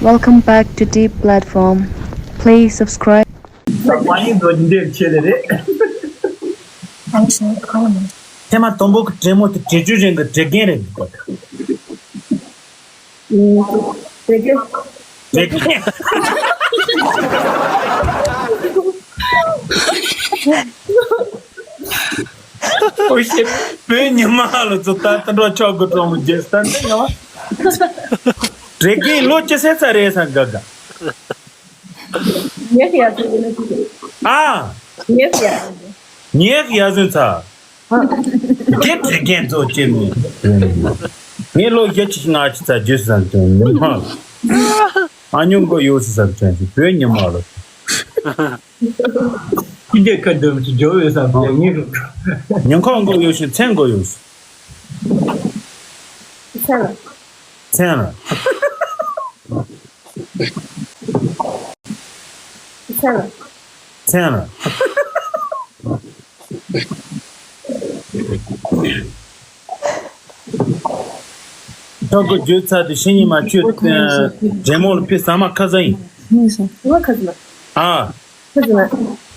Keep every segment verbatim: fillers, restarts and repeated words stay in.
Welcome back to Deep Platform. Please subscribe. ས་པ་ཡིན་དོ་འདི་འདྲའི་ཆེད་ལས་རེད། ཐེངས་མ་དང་པོ་གི་དྲེད་མོ་དེ་དྲེད་ཅུ་རིང་གི་དྲེད་རྒན་རེད་འདུག་ག་དེ་གི་དེ་གི་ཨོ་ཤེ། བོད་ཉི་མ་ལ་ཚོ་ད་ལྟ་འགྲོ་ཆོག་གི་གྲོང་མི་རྒྱལ་སྟན་དེ་ཡང་དྲེད་རྒན་ལོ་ཅི་ཟེར་ས་རེད་ས་ག་ག་ཉེ་ཡ་ཟིན་ཨ། ཉེ་ཡ་ཉེ་ཡ་ཟིན་ཚ། རྒྱལ་དྲེད་རྒན་ཚོ་ཅེས་མི། ངས་ལོ་བརྒྱད་ཅུ་ལྔ་བཅུ་ཚ་རྒྱུ་སུ་ཟ་དོན་ཉི་མ། ཨ་ཉུང་གོ་ཡོད་སུ་ཟ་དོན་ཅིག་བོད་ཉི་མ་ལ། ཁྱི་རྒྱལ་ཁ་འདོན་གྱི་འཇོ་ཡོད་ས་དོན་ཉི་རུ། ཉི་ཁོང་གོ་ཡོད་ཤིང་མཚན་གོ་ཡོད་སུ། མཚན་ལ། མཚན་ལ། མཚན་ལ། མཚན་ལ། ཐོག་གི་རྒྱུ་ཚ་དེ་ཤི་ཉི་མ་ཁྱོད་རྒྱལ་མོ་ལ་ཕི་ཟ་མ་ཁ་ཟ་ཡིན། ང་ཁ་ཟ་མ། ཨ། ཁ་ཟ་མ།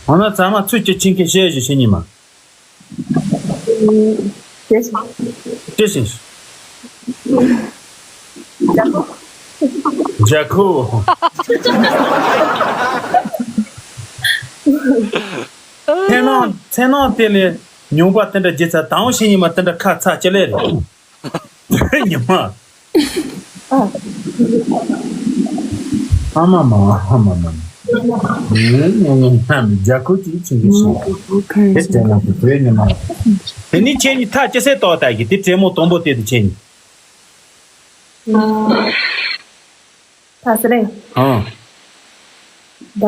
འོ་ན་ཟ་མ་ཚུལ་གྱི་ཆིན་ཁེ་ཤེས་ཞིག་ཤི་ཉི་མ། ཅི་ཞིག་ཅི་ཞིག་ཇ་ཁུ། མཚན་ནང་མཚན་ནང་དེ་ལས་ཉུང་པ་དེ་འདྲ་བརྗེད་ཚ་དང་ཤེས་ཉི་མ་དེ་འདྲ་ཁ་ཚ་ཅི་ལས་རེད། ཉི་མ། ཨ་མ་མ་ཨ་མ་མ། ངའི་ངའི་ངའི་ཧམ་ཇ་ཁུ་ཅིག་ཆིན་གི་ཤིག་དེ་དྲན་ན་དེ་བོད་ཉི་མ། དེ་ནི་ཁྱེད་ཉིད་ཐག་ཅི་སེ་ཏོག་ལྟ་གི་དེ་དྲན་མོ་དང་པོ་དེ་དུ་ཁྱེད་ཉིད། ད་སི་རེད། ཨང་། ད།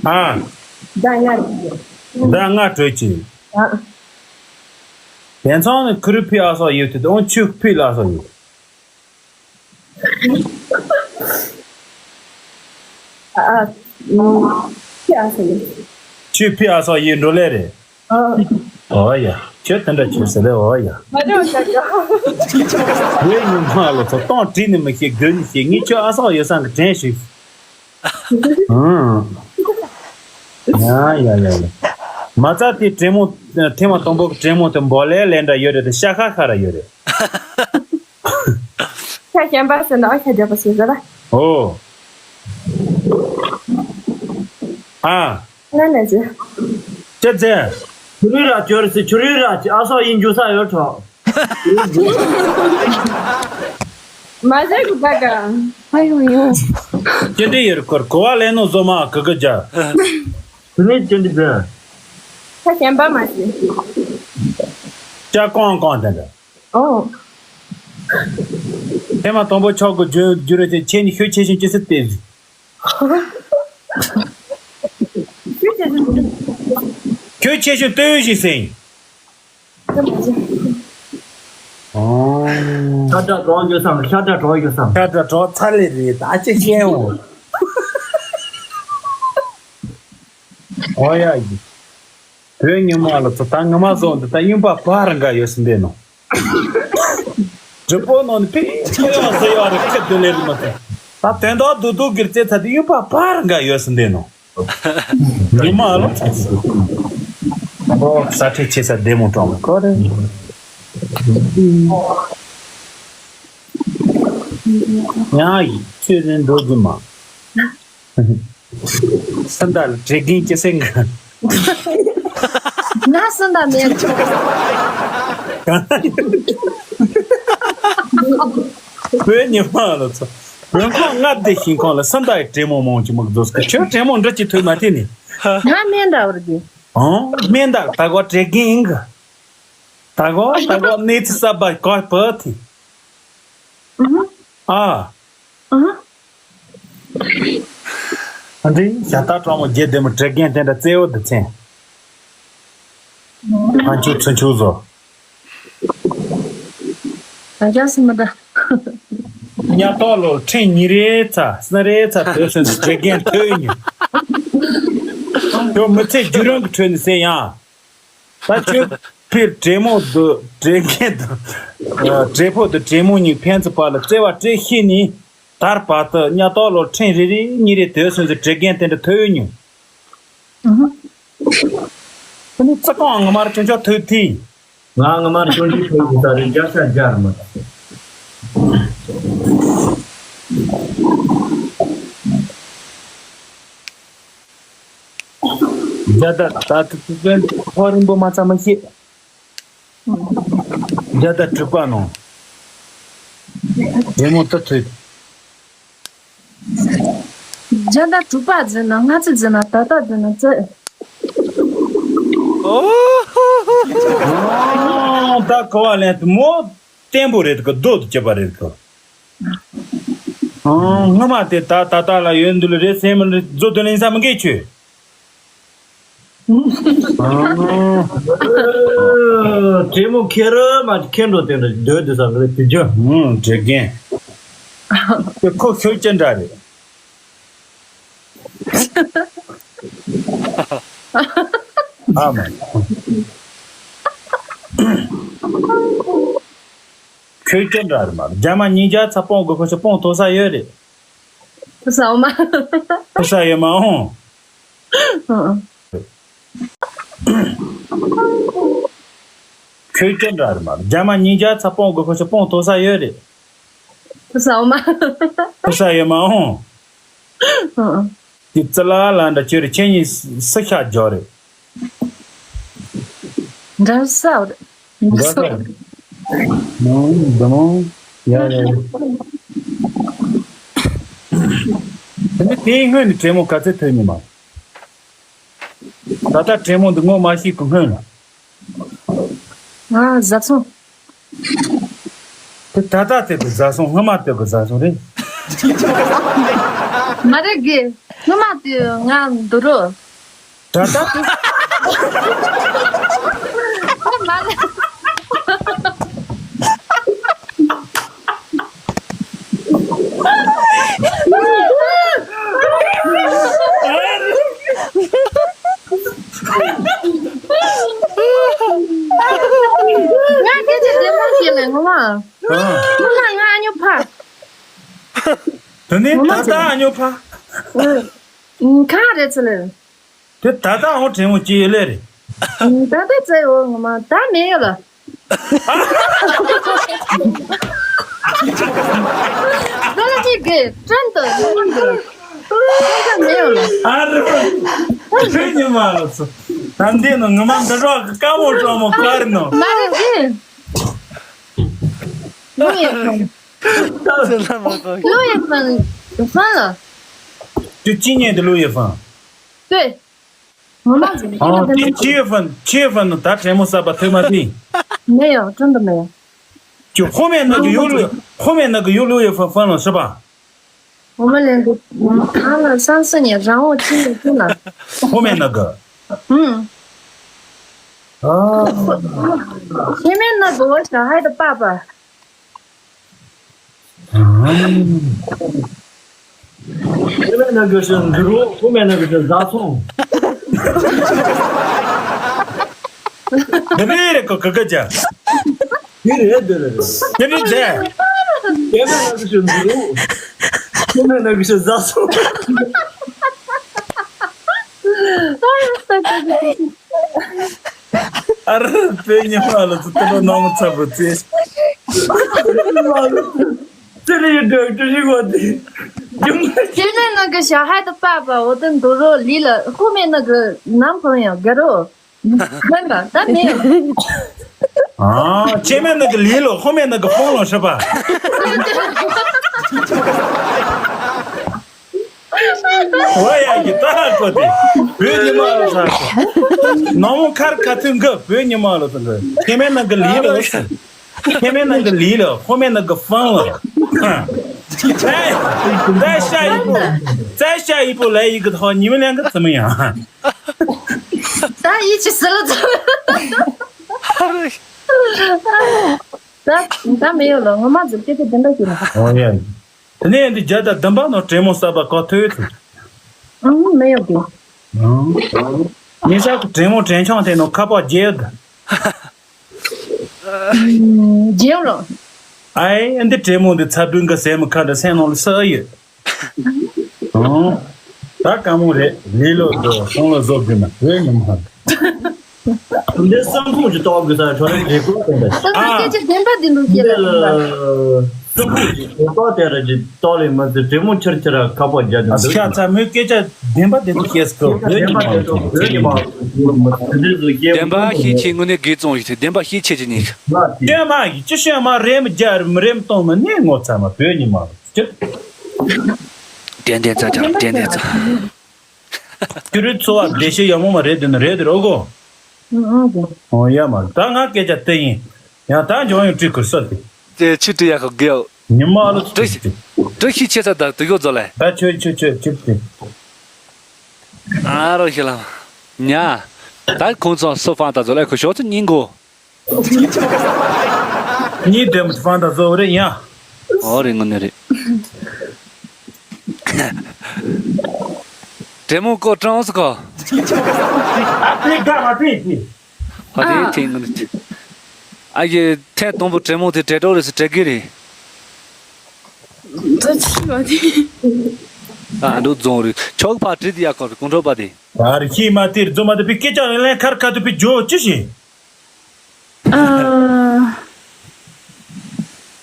ཨ། ད་ང་། ད་ང་གྲོས་ཀྱི། ཨ། དེང་སང་ནི་ཁུ་རུ་ཕི་ཨ་སོགས་ཡོད་དེ་དང་ཆུ་ཕི་ལ་སོགས་ཡོད། ཨ། ཨ། ཕི་ཨ་སོགས་ཡོད། ཆུ་ཕི་ཨ་སོགས་ཡོད་འགྲོ་ལེ་རེད། ཨོ་ཡ། ཁྱོད་དེ་འདྲ་བྱོས་ཟེར་ལེ་ཨོ་ཡ། མ་འདྲ་བ་ཞག་ཞག་བོད་ཉི་མ་ལ་ཚོ་སྟོང་བྲིས་ནི་མི་ཤེས་དགོས་ནི་ཤེས་ངས་ཁྱོད་ཨ་སོགས་ཡོད་སང་གི་དྲན་ཞིག་ཨང་། ཡ་ཡ་ཡ་ཡ། མ་རྩ་དེ་དྲེད་མོ་ཐེངས་མ་དང་པོ་གི་དྲེད་མོ་དེ་འབོ་ལེ་ལེ་འདྲ་ཡོད་རེད་དེ་ཤ་ཁ་ཁ་ར་ཡོད་རེད། ཤ་གཞན་པ་ཟེར་ན་ཨ་ཤ་རྒྱབ་པ་ཟེར་ཟེར་ལ། ཨོ། ཨ། ང་ནས་ཟེར། ཅི་ཟེར། ཆུ་རུལ་ར་ཅོར་སི་ཆུ་རུལ་ར་ཅི་ཨ་སོག་ཡིན་རྒྱུ་ས་ཡོད་གྲོགས། མ་ཟེར་གི་ད་ག་ཨ་ཡོ་ཡོ། ཅི་འདྲི་ཡོད་སྐོར་གོ་བ་ལེན་ནོ་བཟོ་མ་གི་གི་ཇ། དེ་ནས་ཅི་འདྲི་ཟེར། ཤ་གཞན་པ་མ་ཟེར། ཅ་ཀོང་ཀོང་དེ་འདྲ། ཨོ། ཐེངས་མ་དང་པོ་ཆོག་གི་རྒྱུ་རྒྱུ་རེད་དེ་ཁྱེད་ནི་ཤུགས་ཆེ་ཞིང་ཅི་སྲིད་དེ། ཁྱོད་ཆེ་ཆུང་ལྟོས་ཤིག་ཟེར། ཨོ། ཤ་དྲག་གྲོགས་ཡོད་སམ་ཤ་དྲག་གྲོགས་ཡོད་སམ། ཤ་དྲག་གྲོགས་ཚ་ལེ་རེད་ད་ཅི་ཤེས་འོང་། ཨོ་ཡ་ཡི། བོད་ཉི་མ་ལ་ཚོ་ད་ངོ་མ་བཟོ་འདི་ད་གཡུན་པ་བར་འགའ་ཡོད་སྲིད་འདི་ནོ། སྒྲིག་པོ་ནང་ནས་ཕི་ཁ་ཡོག་ཟེར་ཡོག་རེ་ཁ་བདུན་ལས་རིག་མ་ཐེ། ད་དོན་དག་རྡུག་རྡུག་གིར་རྩེ་ཚ་དེ་གཡུན་པ་བར་འགའ་ཡོད་སྲིད་འདི་ནོ། ཉི་མ་ལ་ཚོ་ས་ཁྲལ་ཆེ་ས་བདེ་མོ་གྲོང་ཁོ་རེ། ཡང་ཡིན་ཚེ་རིང་འགྲོ་རྒྱུ་མ། སུམ་རྟགས་ལ་དྲེད་རྒན་སྐྱེ་སེང་གི། ང་སུམ་རྟགས་མེད། བོད་ཉི་མ་ལ་ཚོ། བོད་ཁོང་ལྔ་བདེ་ཞིང་ཁོང་ལ་སུམ་རྟགས་ཀྱི་དྲེད་མོ་མང་ཆེ་མོ་རྫོགས་ཀྱི་ཁྱོད་དྲེད་མོ་འདྲ་ཅིག་ཐོས་མ་ཐེ་ནི། ང་སྨན་འདྲ་བར་གི། ཨང་སྨན་འདྲ་ད་གོ་དྲེད་རྒན་ཡིན་གི། ད་གོ་ད་གོ་གནས་ཚུལ་གསར་པ་གོ་བོད་ཐི། ཨ། ཨ། ཨ་འདྲི་ཞྭ་སྟག་གྲོགས་མོ་རྒྱལ་ལྡན་མོ་དྲེད་རྒན་དེ་འདྲ་རྩེ་བོ་འདི་མཚན། ཨ་ཆུ་ཚུ་ཆུ་བཟོ། ཨ་ཅག་སི་མ་ད། ཉ་ཏོག་ལོ་ཁྲེང་ཉི་རེ་ཚ་སི་རེ་ཚ་དོད་སོན་དྲེད་རྒན་དོད་ཉི། ཁྱོད་མི་ཚེ་རྒྱུ་རང་གི་ཁྲོད་ནས་ཟེར་ཡང་། ད་ཁྱོད་ཕིར་དྲེད་མོ་འདུག་དྲེད་རྒན་འདུག་དྲེད་ཕོ་འདུག་དྲེད་མོ་གཉིས་ཕན་ཚུན་བར་ལ་བརྩེ་བ་སྤྲད་ཤེས་ནི། དར་བར་དུ་ཉ་ཏོག་ལོ་ཕྲེང་རེ་རེ་གཉིས་རེ་དོད་སོན་ཟེར་དྲི་རྒན་དེ་འདྲ་ཐོས་ཡོད་མྱོང་། དེ་ནི་ཙི་གོང་ངོ་མར་ཅུང་ཅོག་ཐོས་ཐིས། ང་ང་མར་ཅུང་ཅོག་ཐོས་ཡོད་ས་རེད། རྒྱ་ཤ་རྒྱ་རེད་མ། རྒྱ་ད་ད་དུ་དུ་ཀན་ཧོ་རིན་པོ་མ་ཚ་མ་ཤེས། རྒྱ་ད་དྲུག་པ་ནང་རེ་མོ་ཏི་ཐོས། རྒྱ་ད་དྲུག་པ་ཟེར་ན་ལྔ་ཚིག་ཟེར་ན་ད་ད་ཟེར་ན་ཙི། ཨོ། ད་གོ་བ་ལེན་ཏུ་མོ་བརྟན་པོ་རེད་གི། རྡོ་དུ་བཅད་པ་རེད་གི། ཨང་། སྔ་མ་དེ་ད་ད་ལྟ་ལ་ཡོད་འདུག་ལ་རེད་སེམས་མི་རེད་བཟོ་དུ་ལེན་ས་མི་འགལ་ཆོས། ཨང་། དྲེད་མོང་ཁེར་མ་ཁེར་འགྲོ་དེ་འདྲ་སྡོད་དུ་ས་མི་རེད་དུ་རྒྱུ། ཨང་། དྲེད་རྒན། དེ་ཁོ་ཤོད་ཅི་འདྲ་རེད། ཨ་མ། ཁྱོད་སྐྱོན་འདྲ་རེད་མ། རྒྱ་མ་ཉིན་རྒྱ་ཚ་སྤོང་དགོས་ཁོ་ཚོ་སྤོང་ཐོ་ས་ཡོད་རེད། ཐོ་ས་འོ་མ། ཐོ་ས་ཡོད་མ་འོང་། ཨང་། ཁྱོད་སྐྱོན་འདྲ་རེད་མ། རྒྱ་མ་ཉིན་རྒྱ་ཚ་སྤོང་དགོས་ཁོ་ཚོ་སྤོང་ཐོ་ས་ཡོད་རེད། ཐོ་ས་འོ་མ། ཐོ་ས་ཡོད་མ་འོང་། ཨང་། དེ་ཙི་ལ་ལ་འདྲ་ཁྱོད་རེད། ཁྱེད་གཉིས་སུ་ཤ་རྒྱག་རེད། འདྲ་ས་རེད། འདྲ་ས་རེད། ནང་འདི་མོ་ཡ་ཡ་ཡ། དེ་ནི་དེའི་སྔོན་ནས་དྲེད་མོང་ག་ཚོད་ཐོན་ནི་མ། ད་ལྟ་དྲེད་མོང་འདི་ངོ་མ་ཤེས་གི་སྔོན་ལ། ང་བཟའ་ཚང་། དེ་ད་ལྟ་དེ་གི་བཟའ་ཚང་སྔ་མ་དེ་གི་བཟའ་ཚང་རེད། མ་རེད་གི། སྔ་མ་དེ་ང་འདུག་རོ། ད་ལྟ་དེ། ཨ་མ་རེད། ང་སྐད་ཆ་བདེ་མོ་བཤད་ལེ་ངོ་མ། ཨ། ངོ་མ་ང་ཨ་ཉོ་ཕ། དེ་ནས་ད་ལྟ་ཨ་ཉོ་ཕ། ཨ། གང་རེད་ཚེ་ལེ། དེ་ད་ལྟ་འོ་དྲན་འོ་ཅི་ཡོད་ལེ་རེད། ད་ལྟ་ཙེ་འོ་ངོ་མ་ད་མེད་ཡོད་ལ། ད་ལ་ཅིག་གི་ཀྲན་ཏུ་ཀྲན་ཏུ་ཀྲན་ཏུ་མེད་ཡོད་ལ། ཨ་རེ། ཁྱོད་ཉི་མ་ལ་སོ། ད་འདི་ནི་ངོ་མ་འདི་རོགས་ཀྱི་དཀའ་མོ་གྲོགས་མོ་ག་རེ་ནོ། མ་རེད་ཅི། ལུང་ཡོད་ཁང་། ཚེ་ལ་མ་གོ། ལུང་ཡོད་ཁང་ཧྥན་ལ། དེ་ཅི་ཉན་དེ་ལུང་ཡོད་ཁང་། ལྟོས། ངོ་མ་ཟིན་ཨ་ཁྱེད་དེ་ཅི་ཡོད་ཁང་ཅི་ཡོད་ཁང་ད་དྲན་མོ་ས་པ་ཐོས་མ་ཐིང་། མེད་ཡོད་ཀྲང་དུ་མེད་ཡོད། ཁྱོད་ཧོ་མེ་ན་གི་ཡོད་ལུ་ཧོ་མེ་ན་གི་ཡོད་ལུང་ཡོད་ཁང་ཧྥན་ལ་སྲིད་པ། ངོ་མ་ལན་དུ་ཨ་ལ་སང་སི་ཉེ་རང་འོ་ཅི་ཡོད་ཀྱི་ན། ཧོ་མེ་ན་གི། ཧུམ། ཨ། ཧེ་མེ་ན་གི་འོ་ཞ་ཧའི་དུ་པ་པ། ཁོ་མེད་ན་གི་ཞིག་འདི་རུ་ཁོ་མེད་ན་གི་ཞིག་བཟའ་སོང་། འདི་རེད་རེད་ཀོ་ཀ་ཀ་ཅ། འདི་རེད་འདི་རེད། འདི་རེད་ཅ། ཁོ་མེད་ན་གི་ཞིག་འདི་རུ་ཁོ་མེད་ན་གི་ཞིག་བཟའ་སོང་། ཨ་ར་བོད་ཉི་མ་ལ་ཚོ་ཏི་ལོ་ནང་ཚ་བུ་ཚེ། ཙི་རི་ཡི་འདྲ་ཀྲི་ཞིག་བ་དེ། ཁྱེད་ནས་ནང་གི་ཞ་ཧ་ཏི་པ་པ་འོ་དེ་འདུག་རོ་ལི་ལ་ཧུ་མེ་ནང་གི་ནམ་ཕང་ཡང་དགའ་རོ། མེན་པ་ད་མེད། ཨ་ཁྱེད་མེད་ནང་གི་ལི་ལོ་ཧུ་མེ་ནང་གི་ཕང་ལོ་ཧྲི་པ། འོ་ཡ་གི་ད་ཧ་གོ་དེ། བོད་ཉི་མ་ལོ་ས་གོ། ནང་མོ་ཁར་ཁ་ཐུན་གི་བོད་ཉི་མ་ལོ་ས་གོ། ཁྱེད་མེད་ནང་གི་ལི་ལོ་ས། ཁྱེད་མེད་ནང་གི་ལི་ལོ། ཧོ་མེད་ནང་གི་ཕང་ལོ། ཨེ། ད་ཤ་ཡི་པོ། ད་ཤ་ཡི་པོ་ལ་ཡི་གི་ཐོག་ཉི་མ་ལན་གི་ཙི་མི་ཡང་། ད་ཡི་ཅི་སི་ལ་ཙི། ད་ད་མེད་ཡོད་ལ་ངོ་མ་ཟིག་སྐད་ཆ་དེ་འདྲ་ཞིག་ལ། ཨོ་ཡ། དེ་ནས་འདི་རྒྱ་དང་བདུན་པ་ནང་དྲེད་མོང་ས་པ་གོ་ཐོས་ཐུབ། ཨང་མེད་ཡོད་གི། ཨང་། ཉེ་ས་གི་དྲེད་མོང་དྲེད་ཆང་དེ་ནང་ཁ་པར་རྒྱལ་ཡོད་གི། རྒྱལ་ལོ། ཨའི་འདི་དྲེད་མོང་འདི་ཚ་བདུན་ག་སེམས་ཁ་འདྲ་སེམས་ནང་ལ་ས་ཡོད། ཨང་། ད་དཀའ་མོ་རེད། ལི་ལོ་དོ་སོང་ལ་བཟོ་དགོས་ན་བོད་ཉི་མ། འདི་སྲང་ཁུག་ཅིག་གཏོགས་དགོས་ས་ཁྲོ་རེ་རེ་ཀོ་དེ་འདྲ། ཨ། སྐད་ཆ་བདེན་པ་བདེན་པོ་སྐད་ལ། སྲང་ཁུག་ཅིག་གཏོགས་དེ་ར་ཅིག་གཏོགས་ལེ་མ་ཟེར་དྲེད་མོང་ཆེར་ཆེར་ཁ་པོ་རྒྱག་ཅིག་འདུག་ཨ་ཁ་ཚ་མོའི་སྐད་ཆ་བདེན་པ་བདེན་པོ་སྐད་སྐོ་བོད་ཉི་མ་བོད་ཉི་མ་དེ་འདྲ་བཟོ་སྐད་བདེན་པ་ཤེས་ཆེ་དངོས་གནས་དགེ་བཙོང་ཞིག་བདེན་པ་ཤེས་ཆེ་ཅི་ཉིན། སྐད་མ་ཡིན་ཅི་ཤེས་མ་རེམ་རྒྱ་རེམ་རེམ་གཏོང་མ་ནི་ངོ་ཚ་མ་བོད་ཉི་མ་ཅི། ཏན་ཏན་ཙ་ཅར་ཏན་ཏན་ཙ། ཁྱོད་རའི་འཚོ་བ་བདེ་སྐྱིད་ཡག་མོ་མ་རེད་དེ་ན་རེད་དེ་རོ་གོ། ཨོ་ཡ་མ་ད་ང་སྐད་ཆ་དེ་ཡིན། ཡང་ད་འཇོན་ཡོང་ཀྲི་ཁུར་སོ་དེ། དེ་ཆུ་ཀྲི་ཡ་ཁོ་གེའོ། ཉི་མ་ལོ་ཀྲི་ཤི་ཀྲི་ཤི་ཆེ་ས་ད་དུ་གོ་ཛོ་ལེ། ད་ཆོས་ཆོས་ཆོས་ཆོས་ཆོས། ཨ་རོ་ཤི་ལ། ཉ། ད་ཁོང་ཚོ་སོ་ཕང་ད་ཛོ་ལེ་ཁོ་ཤོག་ཚོ་ཉིན་གོ། གཉིས་ལྡན་མི་ཕང་དང་བཟོ་བ་རེད་ཡ། ཨོ་རེད་ངོ་ནས་རེད། དྲེད་མོང་ཀོ་ཀྲང་སུ་ཁོ། ཨ་ཕི་དགའ་མ་ཕི་ཕི། ཨ་དེ་ཨ། ཐེངས་ངོ་ནས། ཨ་ཡེ་ཐེངས་དང་པོ་དྲེད་མོང་དེ་དྲེད་གྲོགས་རེད་ཟེར་དྲེད་གི་རེད། ད་ཅི་བ་དེ། ཨ་འགྲོ་རྫོང་རེད་ཆོག་ཕ་དྲི་དི་ཡ་ཁོ་རེད་གོང་ཁྲོ་པ་དེ། ད་རེ་ཁྱི་མ་དེར་རྫོང་མ་དེ་པི་སྐད་ཅག་ལེན་ལེན་ཁར་ཁ་དུ་པི་ཇོ་ཅི་ཞིག་ཨ།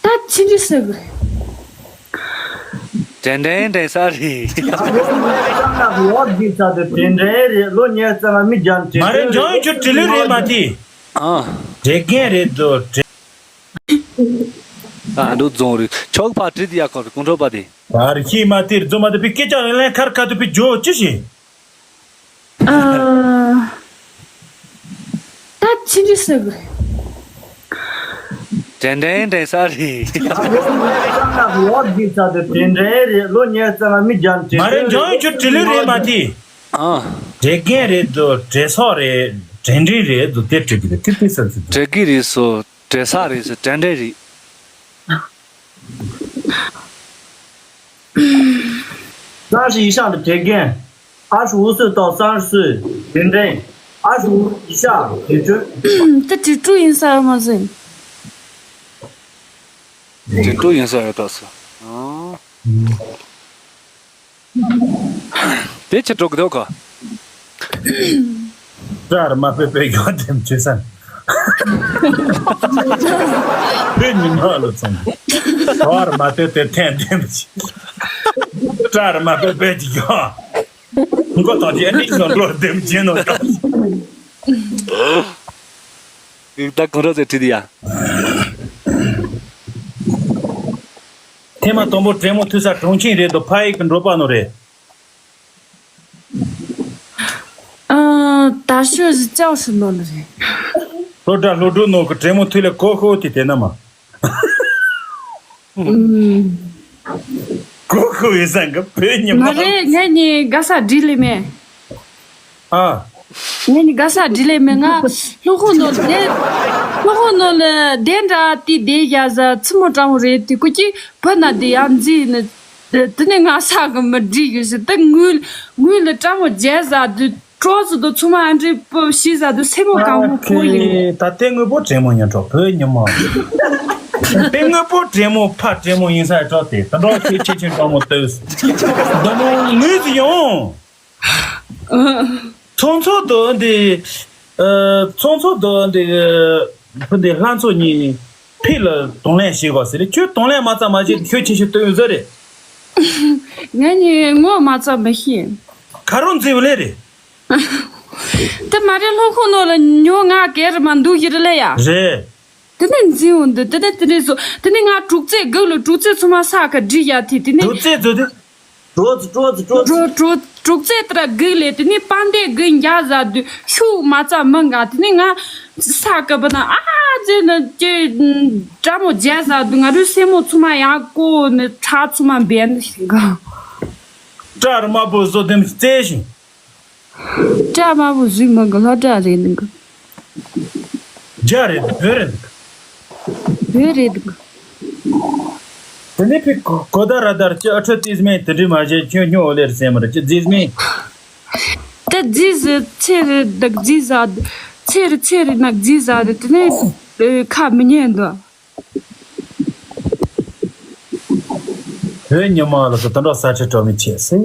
ད་ཕྱི་འབྲེལ་ཟེར་དགོས། དྲན་དྲན་དྲན་ས་རེད། ལོ་ཉེར་ཙམ་ལ་མི་རྒྱང་དྲན་མ་རེད་འཇོན་ཁྱོད་དྲི་ལུས་རེད་མ་དེ། ཨ། དྲེད་རྒན་རེད་དོ་དྲེད། ཨ་འདུག་རྫོང་རེད་ཆོག་ཕ་དྲི་དེ་ཡ་ཁོ་རེད་གོང་ཁྲོ་པ་དེ། ད་རེ་ཁྱི་མ་དེར་རྫོང་མ་དེ་པི་སྐད་ཅག་ལེན་ལེན་ཁར་ཁ་དུ་པི་ཇོ་ཅི་ཞིག་ཨ། ད་ཕྱི་འབྲེལ་ཟེར་དགོས། དྲན་དྲན་དྲན་ས་རེད། ལོ་ཉེར་ཙམ་ལ་མི་རྒྱང་དྲན་མ་རེད་འཇོན་ཁྱོད་དྲི་ལུས་རེད་མ་དེ། ཨ། དྲེད་རྒན་རེད་དོ་དྲེད་སོག་རེད་དྲན་དྲིན་རེད་དོ་དེ་དྲི་གི་རེད་དེ་དེ་ས་ཚིག་དོ། དྲེད་གི་རེད་སོ་དྲེད་ས་རེད་སོ་དྲན་དྲན་རེད།三十以上的铁杆，二十五岁到三十岁认真，二十五以下铁军。 དེ་དྲི་ཀྲུ་ཡིན་ས་ཡོད་མ་ཟིན། དྲི་ཀྲུ་ཡིན་ས་ཡོད་ད་སོ། དེ་ཆི་ཀྲུ་གི་དོ་ག་ཀྲར་མ་པེ་པེ་ཡོད་དེམ་ཆེ་སན། དེ་ཉི་མ་ལ་ཚང་། ཀྲར་མ་པེ་པེ་ཐན་དེམ་ཆེ། ཀྲར་མ་པེ་པེ་ཅི་ཡོད། མགོ་ཐོག་ཅི་ཨ་ནི་ཞོན་འགྲོ་དེམ་ཆེ་ནོ་ཀ་ད་གང་རོ་ཟེར་ཁྲི་དི་ཡ། ཐེངས་མ་དང་པོ་དྲེད་མོང་ཐུག་ས་གྲོང་ཁྱེར་རེད་དོ་ཕ་ཡིག་གི་འགྲོ་པ་ནོ་རེད། ཨ། ད་ཤོད་ཟི་ཅའོ་ཧྲི་ནོ་ལ་རེད། སློབ་གྲྭ་སློབ་ཕྲུག་ནང་གི་དྲེད་མོང་ཐུག་ལ་གོ་ཤོ་དེ་དེ་ན་མ། ཨུམ། གོ་ཤོ་ཡིན་ས་གི་བོད་ཉི་མ། མ་རེད་ངས་ནི་ག་ས་འདྲི་ལེ་མེད། ཨ། ངས་ནི་ག་ས་འདྲི་ལེ་མེད་ང་སློབ་ཁོ་ནོ་ལ་བསྡད། སློབ་ཁོ་ནོ་ལ་བསྡད་འདྲ་དེ་བསྡད་ཡ་ཟ་ཚི་མོ་སྤྲང་བོ་རེད་དེ་ཀུ་ཅི་བུ་ན་དེ་ཡང་འཛི་ནི། དེ་ནས་ང་ས་གི་མི་འགྲིག་ཡོད་ཟེར་དེ་དངུལ་དངུལ་ལ་སྤྲང་མོ་རྒྱལ་ཟ་དུས་གྲོགས་སུ་དུ་ཚོ་མ་ཨ་འདྲེ་པོ་ཤི་ཟ་དུས་སེ་མོ་གང་མོ་ཁོ་ཡིན། ད་ལྟའི་དངོས་པོ་དྲེད་མོང་ཡིན་གྲོགས་བོད་ཉི་མ། ལྟའི་དངོས་པོ་དྲེད་མོང་ཕ་དྲེད་མོང་ཡིན་ས་གྲོགས་དེ་ད་གྲོགས་ཁྱེད་ཁྱེད་ཁྱེད་གྲོགས་མོ་ལྟོས། ད་མོ་ངུས་ཡོང་། ཚོང་ཚོགས་དོ་འདི། ཚོང་ཚོགས་དོ་འདི། ཕུ་འདི་ལྷ་མཚོ་གཉིས། ཕི་ལ་གདོང་ལེན་བྱེད་དགོས་ཟེར་ཁྱོད་གདོང་ལེན་མ་ཚ་མ་བྱེད་ཁྱོད་ཆེ་ཆེ་སྟོན་ཟེར་རེད། ང་ནི་ངོ་མ་ཚ་མ་ཤེས། ཁ་རོག་འཛིན་བ་ལེ་རེད། དེ་མ་རེད་ལྷོ་ཁོ་ནོ་ལ་ཉོ་ང་གེ་ར་མ་འདུག་ཡི་རེད་ལེ་ཡ། རེད། དེ་ནས་འཛིན་འོང་འདུག་དེ་ནས་དེ་ནས་སོ་དེ་ནས་ང་དྲུག་རྩེ་སྒུག་ལ་དྲུག་རྩེ་ཚོ་མ་ས་ཁ་འགྲིག་ཡ་དེ་དེ་ནས། དྲུག་རྩེ་ཚོ་དེ། གྲོ་ཚོ་གྲོ་ཚོ་གྲོ་ཚོ། གྲོ་གྲོ་གྲོ་རྩེ་ཏྲ་སྒུག་ལས་དེ་ནས་པང་གདན་སྒུག་འཇག་ཟ་དུས་ཤུགས་མ་ཚ་མི་འགའ་དེ་ནས་ང་ས་ཁ་བུ་ན་ཨ་ཙེ་ན་ཅེ་སྤྲ་མོ་རྒྱལ་ཟ་དུས་ང་རུ་སེ་མོ་ཚོ་མ་ཡང་གོ་ནས་ཁྲག་ཚོ་མ་འབེན་ཞིག་ག་སྐྲ་དམར་པོ་བཟོ་དེམ་བཙལ་ཞིང་། སྐྲ་དམར་པོ་བཟོས་མི་དགོས་ལྷ་སྐྲ་རེད་འདུག་རྒྱ་རེད་འདུག་བོད་རེད་འདུག་བོད་རེད་འདུག་དེ་ནས་ཕི་གོ་གོ་ད་ར་དར་ཅི་ཨ་ཁྲོ་ཏིས་མེད་དེ་འདྲི་མ་བྱེད་ཁྱོད་སྨྱོ་ལེར་སེམས་ར་ཅི་རྫིས་མེད། དེ་རྫིས་ཚེ་རེ་འདུག་རྫིས་ཟ་ཚེ་རེ་ཚེ་རེ་ན་རྫིས་ཟ་རེ་དེ་ནས་ཁ་མི་ཉན་འདུག་བོད་ཉི་མ་ལ་སོ་དོན་དག་ས་ཁྲི་སྤྲོ་མི་བྱེད་སེ།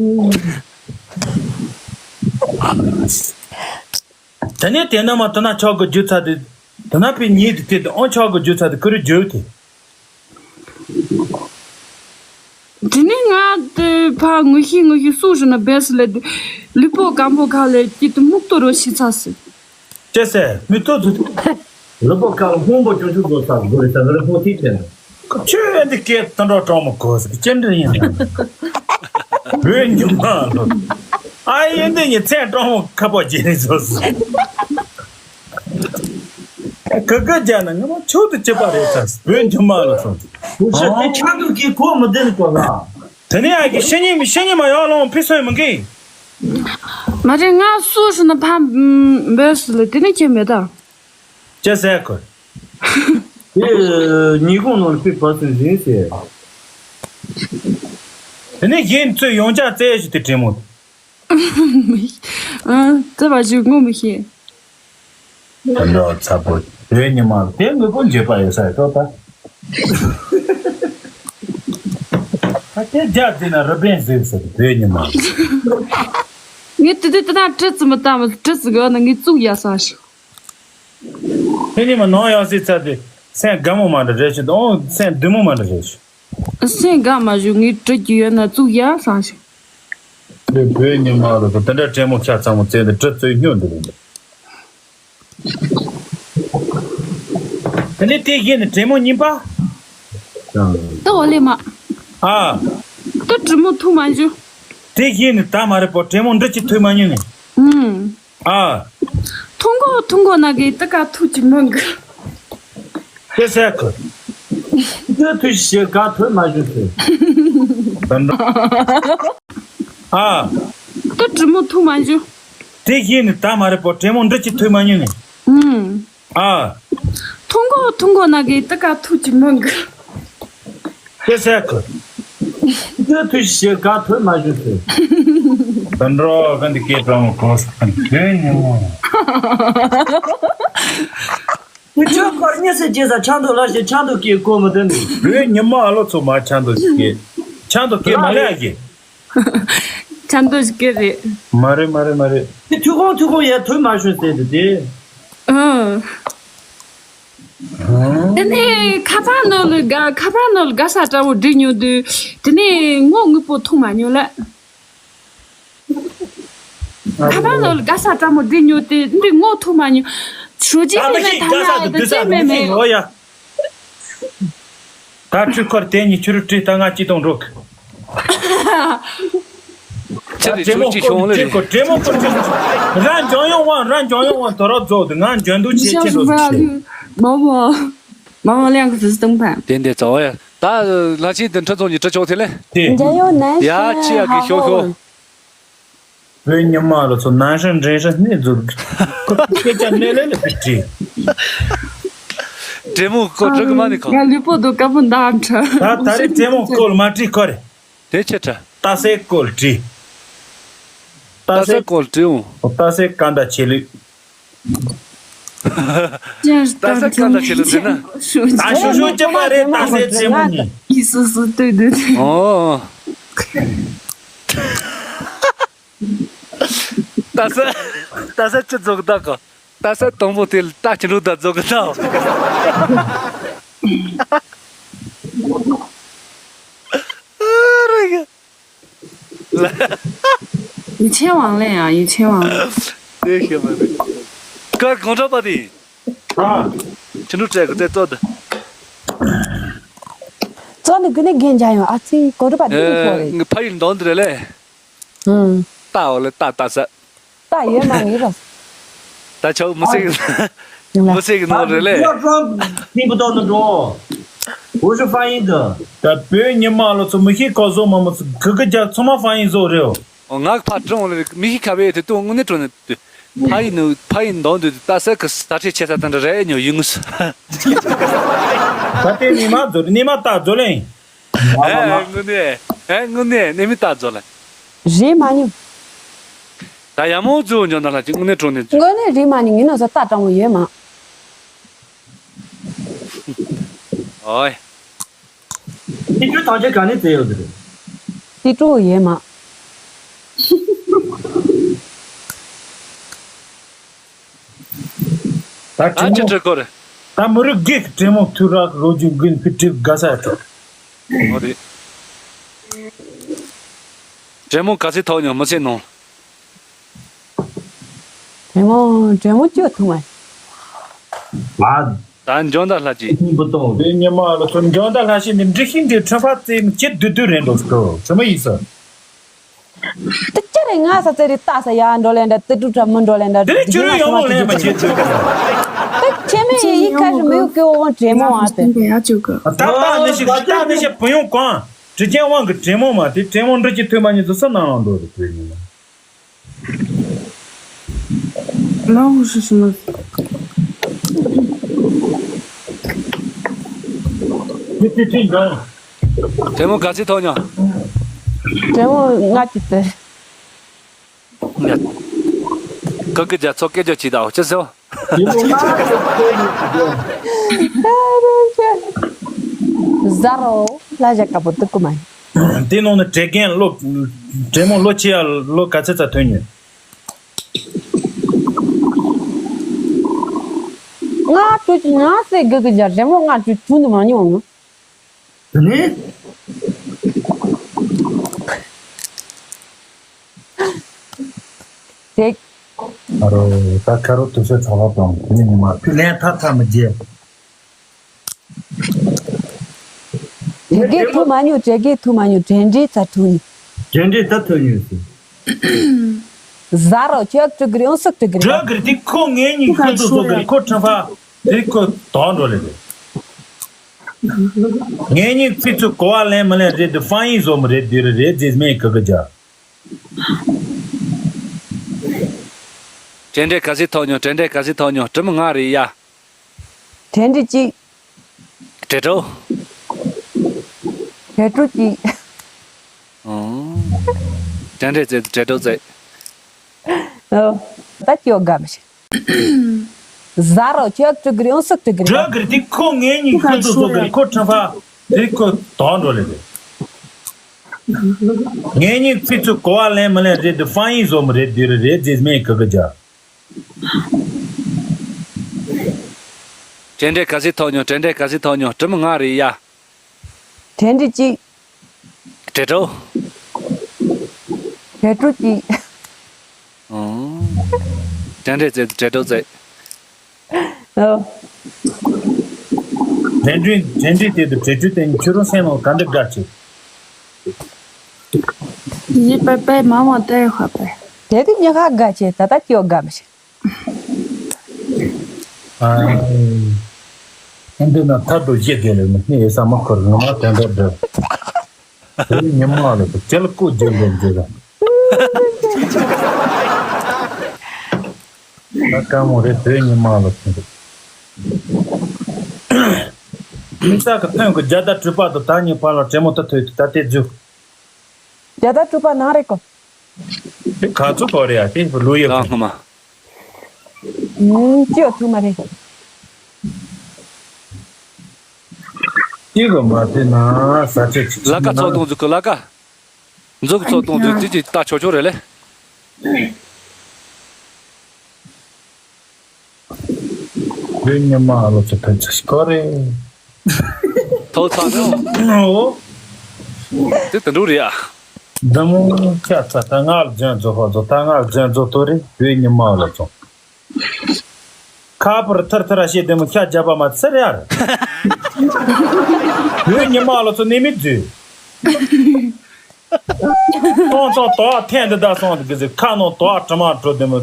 དེ་ནས་དེ་ན་མ་དེ་ན་ཆོག་གི་རྒྱུ་ཚ་དེ། དེ་ན་པའི་ཉིད་དེ་དེ་དེ་ཨོ་ཆོག་གི་རྒྱུ་ཚ་དེ་ཀུ་རུ་རྒྱུ་དེ། དེ་ནས་ང་དེ་ཕ་ངུ་ཤི་ངུ་ཤི་སུ་ཞུ་ན་བེས་ལེ་དེ། ལུས་པོ་སྐམ་པོ་ག་ལེ་སྐྱིད་དུ་སྨུག་ཏོ་རོ་ཤི་ཚ་སི། ཅེ་སེ་མི་ཏོ་དུ། ལུས་པོ་སྐམ་སྔོན་པོ་ཅུང་ཅུང་བཟོ་ས་དགོས་རེད་ས་ལུས་པོ་ཐིག་ཆེན། ཁྱོད་འདི་སྐད་དུ་འགྲོ་གྲོང་མོ་གོ་ཟིག་ཅན་འདྲ་ཡིན་ན། བོད་ཉི་མ་ལོ། ཨ་ཡེ་འདི་ཉི་ཚན་གྲོང་མོ་ཁ་པོ་བརྗེ་ནས་བཟོ་ཟིག་གི་གི་རྒྱ་ན་ངོ་མ་ཆུ་དུ་ཅི་པ་རེད་ས་བོད་ཉི་མ་ལོ་སོང་། བུ་ཤ་དེ་ཆང་དུ་གི་གོ་མི་ལྡན་གོ་ལ། དེ་ནས་ཨ་གི་ཤི་ཉི་མི་ཤི་ཉི་མ་ཡོང་ལོང་ཕི་སོན་མི་གི། མ་རེད་ང་སུ་ཞུ་ན་ཕམ་བོས་ལེ་དེ་ནས་ཁྱེད་མེད་ད། ཅེ་སེ་ཁོ། དེ་ཉི་གུང་ནང་ལ་པི་བར་སོང་ཟིན་ཟེར། དེ་ནས་གཞན་ཚོས་ཡོང་ཆ་བཙལ་ཞིག་དེ་དྲན་མོ། ཨ་ཙེ་བ་ཞིག་ངོ་མི་ཤེས། དོན་དག་ཚ་པོ་བོད་ཉི་མ་དེ་དངོས་པོ་འབྱེད་པ་ཡོད་ས་ཡོད་ཏོ་ད། ད་དེ་རྒྱ་དེ་ན་རི་པན་ཟིག་ཟེར་བོད་ཉི་མ། ངས་དེ་དུས་དེ་ན་བྲི་ཙི་མི་བཏང་བ་བྲི་ཙི་གི་ན་ངས་བཙུགས་ཡ་ས་ཞིག་དེ་ཉི་མ་ནང་ཡང་སྲིད་ཚ་དེ་སེམས་དགའ་མོ་མ་འདྲ་རེད་ཤི་དང་སེམས་བདེ་མོ་མ་འདྲ་རེད་ཤི། སེམས་དགའ་མ་བཞུགས་ངས་བྲི་རྒྱུ་ཡོད་ན་བཙུགས་ཡ་ས་ཞིག་དེ་བོད་ཉི་མ་ལ་དེ་འདྲ་དྲན་མོ་ཁྱ་ཚང་མོ་བཙལ་ནས་བྲི་ཙི་སྨྱོ་འདུག་དེ་ནས་དེ་བཞིན་ནི་དྲན་མོ་གཉིས་པ། ད་འོ་ལེ་མ། ཨ། ད་དྲན་མོ་ཐུག་མ་འཇུ། དེ་བཞིན་ནི་ད་མ་རེད་པོ་དྲན་མོ་འདྲི་ཅི་ཐུག་མ་ཉུང་ནི། ཨུམ། ཨ། ཐུང་གོ་ཐུང་གོ་ན་གི་ད་ག་ཐུག་ཅི་མང་གི། དེ་སེ་ཁོ། དེ་ཐུག་ཞེ་ག་ཐུག་མ་འཇུ་ཐུག་ཨ། ད་དྲན་མོ་ཐུག་མ་འཇུ། དེ་བཞིན་ནི་ད་མ་རེད་པོ་དྲན་མོ་འདྲི་ཅི་ཐུག་མ་ཉུང་ནི། ཨུམ། ཨ། ཐུང་གོ་ཐུང་གོ་ན་གི་ད་ག་ཐུག་ཅི་མང་གི། དེ་སེ་ཁོ། དེ་ཐུག་ཞེ་ག་ཐུག་མ་འཇུ་ཐུག་ད་འགྲོ་ག་འདི་སྐད་གྲོང་གོ་ས་དེ་ཉི་མ། དེ་ཆོས་སྐོར་གཉིས་སུ་རྗེས་ས་ཆང་དུ་ལ་ཞེ་ཆང་དུ་སྐད་གོ་མི་དོན་ནི། བོད་ཉི་མ་ཨ་ལོ་ཚོ་མ་ཆང་དུ་སྐད། ཆང་དུ་སྐད་མ་ལས་ཨ་གི། ཆང་དུ་སྐད་རེད། མ་རེད་མ་རེད་མ་རེད། དེ་ཐུག་ཁོང་ཐུག་ཁོང་ཡ་ཐུག་མ་ཤོད་ཟེར་དེ་དེ། ཨང་། དེ་ནས་ཁ་པར་ནང་ལ་དགའ་ཁ་པར་ནང་ལ་དགའ་ས་འདྲ་བོ་འབྲི་མྱོང་དུས་དེ་ནས་ངོ་དངོས་པོ་མཐོང་མ་མྱོང་ལ། ཁ་པར་ནང་ལ་དགའ་ས་འདྲ་བོ་འབྲི་མྱོང་དེ་འདི་ངོ་མཐོང་མ་མྱོང་། ཞོ་ཇི་ད་མི་མེད་ཤེས་ཐ་དགའ་ས་ན་དུ་དེ་དུས་ས་ཅི་མེད་དུ་མེད། ཤེས་ཨོ་ཡ། ད་ཁྲུས་ཁོར་དེ་ཉིད་ཆུ་རུ་བྲིས་ད་ང་ཅི་གཏོང་འགྲོ། ཁྱེད་རེ་ཆུ་ཅི་ཤོང་ལེ་རེ། ཁོ་དྲེ་མོ་ཁོ་དྲེ་མོ། རང་འཇོན་ཡོང་དབང་རང་འཇོན་ཡོང་དབང་དོ་རོ་རྫོགས་དུ་ང་འཇོན་འདུག་བྱེད་ཅི་འགྲོ་ཟེར། མོ་མོ། མོ་མོ་ལེང་གི་ཟིས་སྟོང་ཕན། དེ་འདི་ཚོ་ཡ། ད་ལ་ཕྱི་དུ་ཁྲི་ཚོ་ཉི་ཁྲི་ཆོག་ཐེ་ལེ། དེ། འཇའ་ཡོད་ནན་ཡ་ཤན་ཅི་ཡ་གི་ཧ་ཤོ་ཤོ། ཧོ། བོད་ཉི་མ་ལ་ཚོ་ནང་ཧྲན་འདྲེན་ཧྲན་སྣེ་འཛུགས། ཁོ་སྐད་ཆ་སྣེ་ལེན་ལ་བྲིས། དྲེ་མོ་ཁོ་དྲི་གི་མ་ནི་ཁོ། ང་ལུས་པོ་དུ་དཀར་པོ་འདའ་འཕྲ། ད་ད་རེས་དྲེ་མོ་ཁོ་ལ་མ་བྲིས་ཁོ་རེ། དེ་ཆེ་ཁྲ། ཏ་སེ་ཁོ་ལ་བྲིས། ཏ་སེ་ཁོ་ལ་བྲིས་འོང་། ཏ་སེ་ཀ་འདྲ་ཆེ་ལུས། ཏ་སེ་ཀ་འདྲ་ཆེ་ལུས་ཟེར་ན། ད་ཞུ་ཞུ་ཅི་མ་རེད་ཏ་སེ་དྲེ་མོ་ནི། ཨི་སུ་སུ་ཏུ་ཏུ་ཏུ། ཨོ། ད་ས་ད་ས་ཅི་རྫོགས་ད་ག་ད་ས་དང་པོ་དེ་ལ་ད་ཅི་འགྲོ་ད་རྫོགས་གི་ད། ཡིད་ཆེས་དབང་ལེན་ཡང་ཡིད་ཆེས་དབང་ལེན། དེ་ཤེས་མ་རེད། ཀར་གང་འདྲ་པ་དེ། ཨ། ཅི་འགྲོ་བྲལ་གི་དེ་ཙོ་ད། ཙོ་ནི་གི་ནི་རྒན་འཇའ་ཡོང་ཨ་ཙི་གོ་འགྲོ་པ་དེ་ནི་ཁོ་རེད། ཕ་ཡུལ་འདང་འདི་རེད་ལེ། ཨུམ། ཏ་འོ་ལེ་ཏ་ཏ་ས། ཏ་ཡོད་མ་ངེས་རོ། ད་ཆོག་མི་སྲིད་གི། མི་སྲིད་གི་ནོ་རེད་ལེ། 不要装听不懂的中。不是翻译的。 ད་བོད་ཉི་མ་ལོ་ཚོ་མི་ཤེས་ཁོ་བཟོ་མ་མོ་ཚོ་གི་གི་རྒྱ་ཚོ་མ་ཧྥང་ཡིན་བཟོ་རེད། ཨོ་ང་ཕ་ཀྲོང་ལེ་མི་ཤེས་ཁ་བའི་དེ་ཏུ་དངོས་གནས་ཀྲོང་ནས་དུ། ཕ་ཡིན་ནུ་ཕ་ཡིན་འདང་དུ་ད་ས་གི་ས་ཁྲེ་ཆེ་ས་དང་འདྲ་རེད་ཉོ་ཡིན་ངུ་ས། ད་དེ་ཉི་མ་བཟོ་རེད་ཉི་མ་ད་བཟོ་ལེ་ཡིན། ཨེ་དངོས་གནས་ཨེ་དངོས་གནས་གནས་མི་ད་བཟོ་ལེ། རེད་མ་ཉོ། ད་ཡ་མོ་ཛུ་འཇོན་ད་ལ་ཅིག་དངོས་གནས་གྲོང་ནས་ཛུ། དངོས་གནས་རེད་མ་ཉོ་ངི་ནོ་ས་ཏ་ཀྲང་མོ་ཡོད་མ། ཨོའི། ཁྱེད་ཚོའི་ཐང་ཆེན་ག་ནས་བཙལ་ཡོད་དེ་རེད། ཏི་ཀྲུའུ་ཡེ་མ། ད་ཨ་ཅི་ཀྲེ་མོ་ཀྲེ་ཀོ་རེད། ད་མི་རིགས་སྒེར་གྱི་ཀྲེ་མོ་ཐུ་རག་ལོ་རྒྱུས་འགུལ་ཕི་ཀྲིབ་དགའ་ས་ཡ་ཐོག་འོ་རེད། ཀྲེ་མོ་ག་ཚོད་ཐོག་ཉོ་མི་ཚེ་ནང་། ཀྲེ་མོ་ཀྲེ་མོ་ཅོ་ཐུང་བ། ཨ། ད་འཇོན་ད་ལྷ་ཅི། ཁྱིམ་པོ་དང་དེ་ཉི་མ་ལ་ཚོ་འཇོན་ད་ལྷ་ཞིག་ནི་འབྲི་ཤིང་དེ་ཁྲོན་ཕ་ཙེ་མི་སྐྱིད་དུ་དུ་རེད་འགྲོ་སྟོ། ཚོ་མ་ཡིན་ས། དེ་ཅི་རེད། ང་ས་ཙེ་རེད། ལྟ་ས་ཡ་འགྲོ་ལེན་འདྲ། ཏི་ཀྲུ་ཁྲ་མི་འགྲོ་ལེན་འདྲ། དེ་རིང་ཁྱོད་རང་ཡོང་མོ་ལེན་པ་བྱེད་ཚུལ་གི། དེ་ཁྱེད་མེད་ཡི་ཁ་ཞིག་མི་ཡོད་ཀི། འོ་འོ་ཀྲེ་མོ་ཨ་དེ། ད་ལྟ་ནི་ཞིག་ད་ནི་ཞིག་བུ་ཡོང་གང་། དྲི་ཅན་དབང་གི་ཀྲེ་མོ་མ་དེ་ཀྲེ་མོ་འབྲི་གི་ཐུབ་མ་ཉིད་དུ་སུ་ནང་ལ་འགྲོ་རེད་དེ་ཡིན། ལའོ་ཧུ་ཧྲི་ཧྲི་མ། ཏི་ཏི་ཏི་འགྲོ། ཀྲེ་མོ་ག་ཚོད་ཐོག་ཉོ། ཀྲེ་མོ་ལྔ་བཅུ་དེ། ཀ་ཀི་རྒྱ་མཚོ་སྐད་རྒྱག་ཅིག་དང་ཅི་ཟེར། ཟ་རོ་ལ་ཞག་དཀར་པོ་འདུག་གི་མ། དེ་ནང་ནས་དྲེ་རྒན་ལོ། དྲེ་མོ་ལོ་ཆེ་ཡ་ལོ་ག་ཚོད་ཙམ་ཐོན་ཉོས། ལྔ་བཅུ་ཅི་ང་ཟེར་གི་གི་རྒྱ་དྲེ་མོ་ལྔ་བཅུ་ཐུང་དུ་མ་མྱོང་། དེ་ནས། ཅེག་ཨ་རོ། ད་ཁ་རོ་དུ་ཤ་ཚ་བ་དང་དེ་ནས་ཉི་མ་ཕི་ལན་ཐ་ཐ་མི་རྗེ། དྲེ་རྒན་ཐུ་མ་ཉུ། དྲེ་རྒན་ཐུ་མ་ཉུ། དྲན་འདྲི་ཚ་ཐུ་ཉུ། དྲན་འདྲི་ཚ་ཐུ་ཉུ་སི། ཟ་རོ་ཁྱོད་ཀྲུ་གི་ཡོང་སུ་ཀྲུ་གི་ཀྲུ་གི་དེ་ཁོ་ངེད་གཉིས་ཁོ་ཚོ་ཚོ་གི་ཁོ་ཁྲ་ཕ་དེ་ཁོ་དོག་འགྲོ་ལེ་རེད། ངེད་གཉིས་ཚིག་ཚུ་གོ་བ་ལེན་མི་ལེན་རེད་དེ་ཧྥང་ཡིན་བཟོ་མི་རེད་དེ་རེད་རེད་ཟེར་མེད་གི་གི་ཇ། དྲན་འདྲི་ག་ཚོད་ཐོག་ཉོ། དྲན་འདྲི་ག་ཚོད་ཐོག་ཉོ། གྲི་མོ་ང་རེད་ཡ། དྲན་འདྲི་གཅིག་དྲེ་ཀྲོ། དྲེ་ཀྲོ་གཅིག་ཨོ། དྲན་འདྲི་ཙེ་དྲེ་ཀྲོ་ཙེ། ཨོ། ད་ཅོ་གམ་ཞིག་ཟ་རོ་ཁྱོད་ཀྲུ་གི་ཡོང་སུ་ཀྲུ་གི་ཀྲུ་གི་དེ་ཁོ་ངེད་གཉིས་ཁོ་ཚོ་ཚོ་གི་ཁོ་ཁྲ་ཕ་དེ་ཁོ་དོག་འགྲོ་ལེ་རེད། ངེད་གཉིས་ཚིག་ཚུ་གོ་བ་ལེན་མི་ལེན་རེད་དེ་ཧྥང་ཡིན་བཟོ་མི་རེད་དེ་རེད་རེད་ཟེར་མེད་གི་གི་ཇ། དྲན་འདྲི་ག་ཚོད་ཐོག་ཉོ། དྲན་འདྲི་ག་ཚོད་ཐོག་ཉོ། གྲི་མོ་ང་རེད་ཡ། དྲན་འདྲི་གཅིག་དྲེ་ཀྲོ། དྲེ་ཀྲོ་གཅིག་ཨོ། དྲན་འདྲི་ཙེ་དྲེ་ཀྲོ་ཙེ། ཨོ། དྲན་འདྲི་དྲན་འདྲི་དེ་དུ་དྲེ་ཀྲོ་དེ་ཁྱོད་རང་སེམས་ནང་ག་འདྲ་དགའ་ཆེ། ཡི་པེ་པེ་མ་མ་ཏེ་ཧ་པེ། དེ་དུ་ཉི་ཧ་དགའ་ཆེ། ད་ད་ཀྱོ་དགའ་མི་ཤེས། ཨ། འདི་ན་ཐར་དུ་བཞེས་དགོས་ལེ་མི་སྙིང་ཡོད་ས་མ་འཁོར་ངོ་མ་དོན་དག་འདྲ། དེ་ཉི་མ་ལ་དེ་ལ་ཀུ་རྒྱུ་འདྲ་འདྲ། ད་དཀའ་མོ་རེད་དེ་ཉི་མ་ལ་དེ་འདྲ། མི་ས་གི་ཐོན་གི་རྒྱ་ད་གྲུ་པ་དུ་ད་ཉི་པ་ལ་དྲེ་མོ་ད་ཐོས་ད་དེ་རྒྱུ། རྒྱ་ད་གྲུ་པ་ནང་རེད་གོ། དེ་ག་ཚོད་གོ་རེད་ཡ་དེ་ལོ་ཡོད་གི། ལ་ཧ་མ། ཨུམ། ཅི་ཡོད་ཐུག་མ་རེད། ཅི་གི་མ་དེ་ན་ས་ཆ་ཅི་ལ་ཀ་ཚོགས་གཏོང་འཛུགས་གི་ལ་ཀ། འཛུགས་ཚོགས་གཏོང་འཛུགས་ཅི་ཅི་ལྟ་ཆོག་ཆོག་རེད་ལེ། བོད་ཉི་མ་ལོ་ཚོ་ཕན་ཚུན་སྐོར་རེད། ཐོག་ཚང་ནོ། ཨོ། དེ་དུད་འགྲོ་རེད་ཨ། འདི་མོ་ཁྱ་ཚ་ད་ང་ལ་ལྗོན་རྫོགས་ཧོ་རྫོགས་ད་ང་ལ་ལྗོན་རྫོགས་ཏོ་རེད་བོད་ཉི་མ་ལོ་ཚོ། ཁ་པར་ཐར་ཐར་ཨ་ཤེ་དེ་མོ་ཤ་རྒྱབ་པ་མ་ཚར་ཡར། བོད་ཉི་མ་ལོ་ཚོ་ནི་མི་རྫུས། ཏོང་ཙོང་དོ་ཨ་ཐེན་འདི་ད་སོང་གི་ཟི་ཁ་ནང་དོ་ཨ་དྲི་མ་དྲོ་དེ་མོ།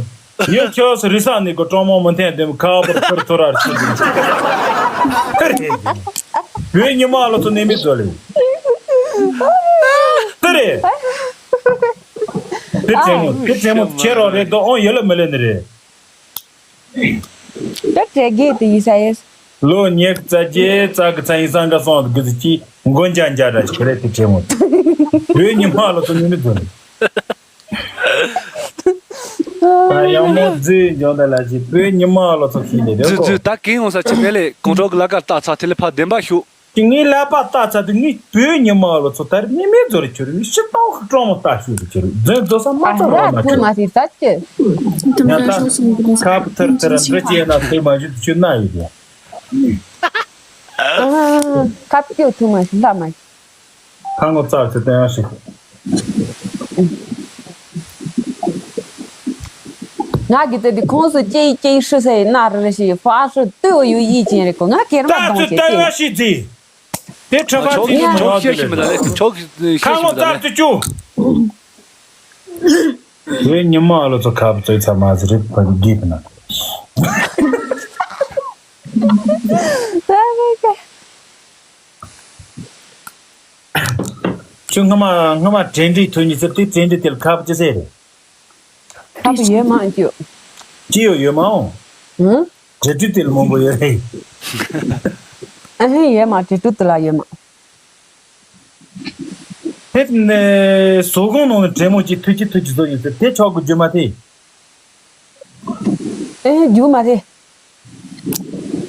ཡོད་ཁྱོད་སུ་རི་ས་ནི་གོ་ཀྲོང་མོ་མི་འཐེན་དེ་མོ་ཁ་པར་ཐར་ཐར་ཨ་ཤེ་དེ་མོ། ཧེ་རེད། བོད་ཉི་མ་ལོ་ཚོ་ནི་མི་རྫུས་ལེ། དེ་རེད། དེ་ཙེ་མོ་དེ་ཙེ་མོ་ཁྱེད་རོགས་རེད་དོ་ཨོ་ཡོད་ལ་མི་ལེ་ནི་རེད། ད་དྲེ་རྒན་དེ་ཡིན་ས་ཡོད། ལོ་ཉི་ཤུ་རྩ་བརྒྱད་རྩ་གི་ཚ་ཡིན་སང་ག་སོང་གི་ཟི་ཅི་མགོ་འཇའ་འཇའ་ར་ཞིག་རེད་དེ་ཆེ་མོ། བོད་ཉི་མ་ལོ་ཚོ་ཉི་མི་འཛོན། ད་ཡང་མོ་རྫི་འཇོན་ད་ལ་ཅི་བོད་ཉི་མ་ལོ་ཚོ་ཤི་ནས་རེད་གོ། རྫི་རྫི་ད་གིན་འོང་ས་ཅི་པེ་ལེ་གོང་གྲོགས་གི་ལ་ཀ་ལྟ་ཚ་དེ་ལེ་ཕ་བདེན་པ་ཤོག་ངའི་ཀླད་པ་ལྟ་ཚར་དུས་ངའི་བོད་ཉི་མ་ལོ་ཚོ་ད་རེས་མི་མེད་བཟོ་རེ་ཁྱོད་རེ་ངའི་ཤི་སྟངས་ཤི་སྤྲང་མོ་ལྟ་ཤོད་རེ་ཁྱོད་རེ་རྫུན་བཟོ་ས་མ་ཨ་ཚར་བ་ཡ་མ་ཐུག་ཁྱོད་མ་ཐུག་ད་ཁྱོད། ཡང་ད་ཁ་བུ་ཐིར་ཐིར་འདྲི་ཅི་ཡིན་ན་ཐུག་མ་ཞུ་ཁྱོད་ན་ཡོད་ཡ། ཨ་ཁ་བུ་ཐུག་མ་ཞུ་ལ་མ་ཞུ། ཁ་ངོ་ཙག་ཚེ་བསྟན་ཡང་ཞིག་ང་གི་ཚེ་འདི་ཁོངས་སུ་སྐྱེ་ཡི་སྐྱེ་ཡི་ཧྲི་སེ་ཡི་ན་རི་རི་ཞིག་ཧྥ་ཧྲི་ཏུ་ཡོ་ཡི་ཅན་རེ་གོ་ང་ཁེར་མ་ཙག་གདོང་ཚེ་ཅེ་བསྟན་ཡང་ཞིག་ཟིག་དེ་ཁྲི་པ་ཆོག་ཚེ་ཡི་ཆོག་ཤེས་ཤིག་མི་ལ་ལེ་ཆོག་ཤེས་ཤིག་ཁ་ངོ་མི་ལ་ཙག་ལེ་ཚེ་ཅུ། དེ་ཉི་མ་ལོ་ཚོ་ཁ་བུ་ཚོའི་ཚ་མ་ཟི་རི་ཕ་གི་གི་ཕི་ན། ད་རེ་ག་ཁྱོད་སྔ་མ་སྔ་མ་དྲན་འདྲིས་ཐོན་ཉི་ཟེར་དེ་དྲན་འདྲིས་དེ་ལ་ཁ་བ་ཅི་ཟེར་རེད། ཁ་བ་ཡོད་མ་འགྱོ། ཅི་ཡོད་ཡོད་མ་འོང་། ཧུམ། དྲན་འདྲིས་དེ་ལ་མང་པོ་ཡོད་རེད། ཨ་ཧེ་ཡོད་མ་དྲན་འདྲིས་དེ་ལ་ཡོད་མ། དེ་ནས་ཟོག་གོང་ནང་ནས་དྲན་མོ་ཅིག་ཐུག་ཅི་ཐུག་ཅི་བཟོ་ཡོད་ཟེར་དེ་ཆོག་གི་རྒྱུ་མ་དེ། ཨེ་རྒྱུ་མ་རེད།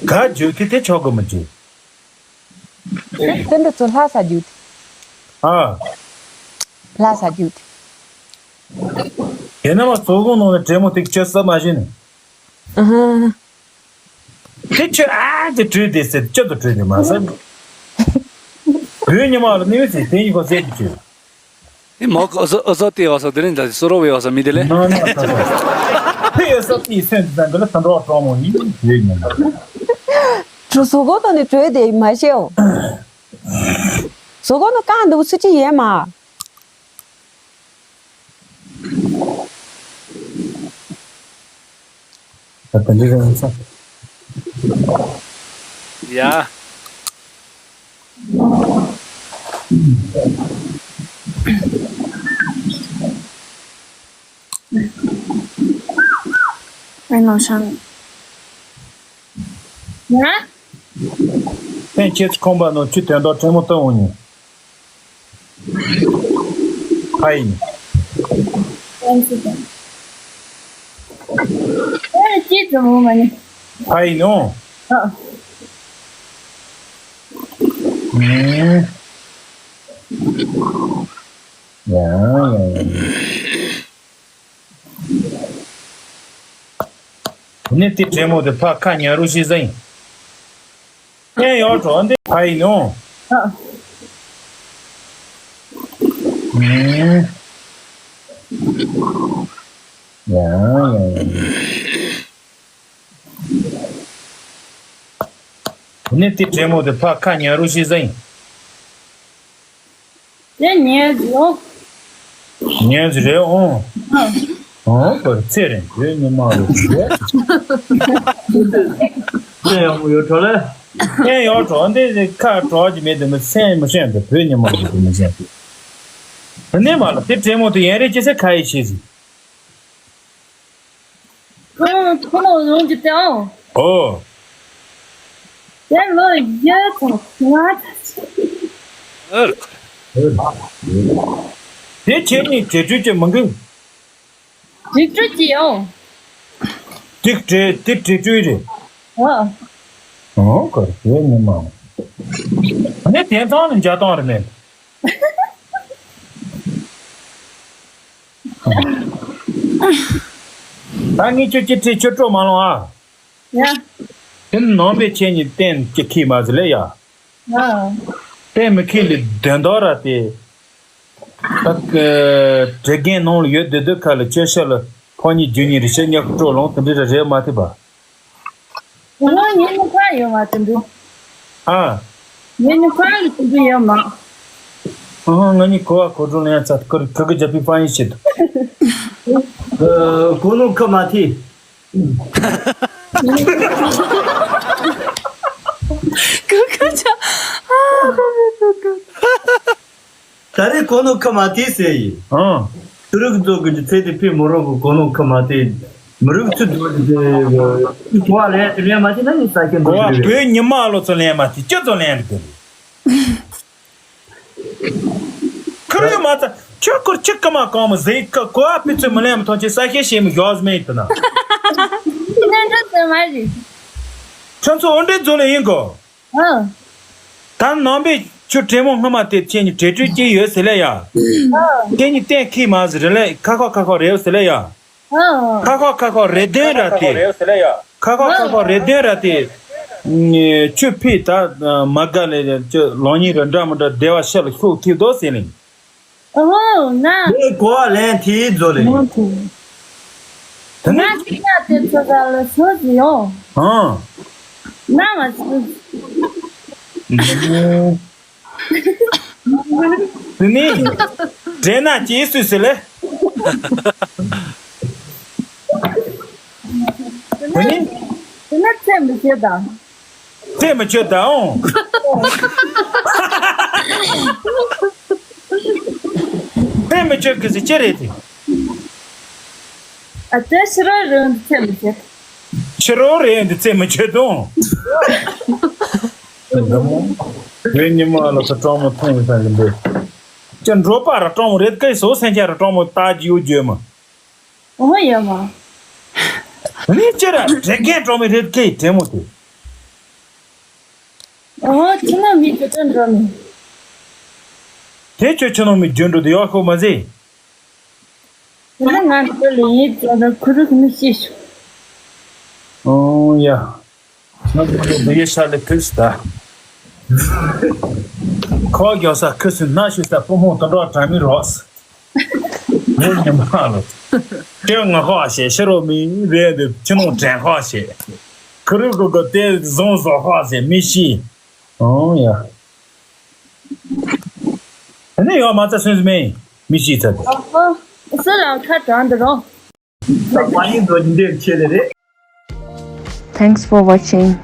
ག་རྒྱུ་དེ་དེ་ཆོག་གི་མི་རྒྱུ། དེ་འདི་ཚོ་ལྷ་ས་རྒྱུ་དེ། ཨ། ལྷ་ས་རྒྱུ་དེ། དེ་ནས་མ་ཚོ་གུང་ནང་ནས་དྲེད་མོ་དེ་ཁྱོད་ས་མ་ཤེས་ནས། ཨ་ཧ། དེ་ཁྱོད་ཨ་དེ་བྲོས་དེ་ཟེར་ཁྱོད་དུ་བྲོས་དེ་མ་ཟེར། བོད་ཉི་མ་ལ་གནས་ཚེ་དེ་ཡིན་གོ་ཟེར་གྱི་ཁྱོད། ཨེ་མོ་ཨོ་ཟོ་ཨོ་ཟོ་ཏི་ཨོ་ཟོ་དེ་རིང་ད་སོ་རོ་བའི་ཨོ་ཟོ་མི་དེ་ལེ། ན་ན་ད་ད། ཕེ་ཨོ་ཟོ་ཏི་སེམས་དང་གི་ལ་ད་འགྲོ་གྲོགས་མོ་ཡིན་ཡོད་ཉན་ན། གྲུ་ཟོ་གོ་ཏོ་ནི་བྲོས་དེ་མ་ཤེའོ། ཟོ་གོ་ནི་གང་འདུག་སུ་ཅི་ཡས་མ། ད་ད་འདི་རེད་ས། ཡ། ཨེ་ནོ་ཤང་། ཡ། ཨེ་ཁྱེད་ཁོམ་པ་ནོ་ཁྱི་དོན་དག་ཕྲན་མོ་སྟོན་འོང་ཉིན། ཕ་ཡིན། ཨེ་ཅི་ཙམ་འོང་མ་ནི། ཕ་ཡིན་ནོ། ཨ། ཨུམ། ཡ་ཡ་ཡ། ནི་དེ་དྲེད་མོ་དེ་ཕ་ཁ་ཉ་རུ་ཤི་ཟིན། ཨེ་ཡོ་གྲོ་འདི་ཕ་ཡིན་ནོ། ཨ། ཨུམ། ཡ་ཡ་ཡ། ནི་དེ་དྲེད་མོ་དེ་ཕ་ཁ་ཉ་རུ་ཤི་ཟིན། དེ་ཉན་རོ། ཉན་རེད་ཨོ། ཨོ་བར་ཚེ་རིང་བོད་ཉི་མ་རུ་ཤི། དེ་ཡང་མོ་ཡོད་གྲོ་ལེ། ཨེ་ཡོ་གྲོ་འདི་ཁ་གྲོགས་ཀྱི་མེད་དེ་མི་སེམས་མི་ཤེས་དེ་བོད་ཉི་མ་རུ་མི་ཤེས་དེ། ནི་མ་ལ་དེ་དྲེད་མོ་དེ་ཡན་རེ་ཅི་སེ་ཁ་ཡི་ཤི་ཟིན། ཁོང་ཁོང་ལོ་ཡོང་གི་དེའང་། ཨོ། དེ་ལོ་ཡོད་ཁོང་ང་ད་ཆེ། ཨར། དེ་ཁྱེད་གཉིས་དྲེད་སྤྲོད་ཀྱི་མི་འགུལ། དྲེད་སྤྲོད་ཀྱི་ཡོང་། ཏིག་དྲེད་ཏིག་དྲེད་སྤྲོད་རེད། ཨ། ཨོ་ཁོ་རེ་ཉི་མ། ཨ་ནི་དེང་སང་ནི་འཇའ་སྟོང་རེད་མེད། ད་ངས་ཁྱོད་ཀྱི་ཁྲིད་ཁྱོད་སྤྲོ་མ་ལོང་ཨ། ཡ། དེ་ནང་པའི་ཁྱེད་གཉིས་བསྟན་གྱི་ཁྱི་མ་ཟི་ལེ་ཡ། ཨ། བསྟན་མི་ཁྱི་ལས་དོན་དག་ར་དེ། ད་དྲེད་རྒན་ནང་ལ་ཡོད་སྡོད་སྡོད་ཁ་ལ་ཁྱོད་ཤ་ལ་ཕོ་ཉིད་རྒྱུ་ཉིད་རེ་ཤ་ཉག་སྤྲོ་ལོང་དེ་འདྲ་ར་རེད་མ་ཐེབས་པ། ང་ཉེ་ཉེ་ཁ་ཡོད་མ་དེ་འདུག་ཨ། ཉེ་ཉེ་ཁ་ཡོད་དེ་འདུག་ཡོད་མ། ཨ་ང་གཉིས་གོ་བ་གོ་སྒྲོན་ལ་ཡང་ཚ་ཁུར་ཁུར་གི་རྒྱབ་པའི་ཕ་ཡིན་ཤེས་འདུག་ཨ་གོ་ནོ་ཁ་མ་ཐེ། ཁུར་ཁུར་ཆ། ཨ་ཁུར་ཁུར་ཁུར་ཁུར། ད་རེས་གོ་ནོ་ཁ་མ་དེ་ཟེར་ཡིན། ཨང་། ཆུ་རུག་རྫོགས་ཀྱི་ཚེ་དེ་ཕི་མོ་རོ་གི་གོ་ནོ་ཁ་མ་དེ། མི་རུག་ཚུ་འགྲོ་དེ་གོ་བ་ལེན་ལེན་མ་དེ་ན་ནི་ས་ཁྱོད་གོ་བ་འགྲོ་བོད་ཉི་མ་ལོ་ཚོ་ལེན་མ་དེ་ཅི་ཚོ་ལེན་རེད་དེ། ཁུར་ཡོད་མ་ཚ་ཁྱོད་ཁུར་ཆིག་ཀ་མ་གང་མ་ཟེར་ཀ་གོ་བ་ཕི་ཚོད་མི་ལེན་མ་ཐོན་ཆེ་ས་ཁྱེད་ཤེས་མི་གོ་བ་མེད་དེ་ན། ཁྱོད་ཚོ་འོ་འདྲའི་རྫོ་ལེ་ཡིན་གོ། ཨ། ད་ནང་པའི་ཆུ་དྲེད་མོང་སྔ་མ་དེ་ཁྱེད་ཉིད་དྲེད་སྤྲོད་ཀྱི་ཡོད་ཟེར་ལེ་ཡ། ཁྱེད་ཉིད་གཏན་འཁེལ་མ་ཟེར་ལེ་ཁ་ཁོག་ཁ་ཁོག་རེད་ཟེར་ལེ་ཡ། ཁ་ཁོག་ཁ་ཁོག་རེད་དོན་ར་དེ། ཁ་ཁོག་ཁ་ཁོག་རེད་དོན་ར་དེ། ཆུ་ཕི་ད་མ་དགའ་ལེ་ལེ་ལོང་ཉིན་ར་འདྲ་མི་འདྲ་བདེ་བ་ཤ་ལ་ཤོག་ཐིག་དོ་ཟེར་ལེ། ཨོ་ན། དེ་གོ་བ་ལེན་དེའི་རྫོ་ལེ། ད་ནི་ང་ཅི་ཡ་དེ་ཚོ་ག་ལ་ཚོ་ཟི་ཡོང་། ཨང་། ན་ང་ཚོ། དེ་ནི་དྲན་ན་ཅི་སུས་ཟེར་ལེ། དེ་ནི་དེ་ནི་ཚེ་མི་ཤེས་དང་། ཚེ་མི་ཆོད་དང་། ཚེ་མི་ཆོད་གི་ཟེར་ཅི་རེད་དེ། ཨ་ཙི་ཕྱི་རོལ་རེད་འདི་ཚེ་མི་ཆོད། ཕྱི་རོལ་རེད་འདི་ཚེ་མི་ཆོད་དང་། བོད་ཉི་མ་ལ་ས་སྤྲང་མོ་མཐོང་ཡོད་ས་ཡིན་པས། ཅི་འགྲོ་པ་ར་སྤྲང་མོ་རེད་སྐད་སོ་སེང་ཆ་ར་སྤྲང་མོ་ལྟ་རྒྱུ་བརྗོད་མ། ཨོ་ཡ་མ། ནི་ཅི་ར་དྲན་མཁན་སྤྲང་མོ་རེད་སྐད་དྲན་མོ་དེ། ཨོ་ཁྱི་ནང་མི་ཅི་ཅི་འགྲོ་ནི། དེ་ཁྱོད་ཁྱི་ནང་མི་རྒྱུན་འགྲོ་དེ་ཡག་ཤོས་མ་ཟེ། དེ་ནི་ང་ཚོ་ལ་ཡིད་ཅོ་ན་ཁུ་རུ་ཁུ་མི་ཤེས་ཤོག་ཨོ་ཡ། ང་ཚོ་ཁུ་རུ་ཡེ་ཤ་ལེ་ཕུལ་སི་ད། ཁོ་རྒྱག་ས་ཁུ་སི་ན་ཤི་ས་པུ་མོ་དོན་གྲོགས་དྲ་མི་རོགས། ངའི་ཉི་མ་ལོ། ཁྱེད་ང་ཁོག་ཤེས་ཤེ་རོ་མི་རེད་འདི་ཁྱི་ནང་དྲན་ཁོག་ཤེས། ཁུ་རུ་ཁུ་གོ་དེ་བཟང་བཟོ་ཁོག་ཤེས་མི་ཤི། ཨོ་ཡ། ཨ་ནི་ཡོད་མ་ཚ་སུན་སི་མེ་མི་ཤི་ཚ་དེ། ཨོ་ཧོ། སུ་ལ་ཁ་དྲང་འདི་རོ། ད་མ་ཡིན་འགྲོ་ཉིན་དེར་ཆེ་དེ་རེད། Thanks for watching.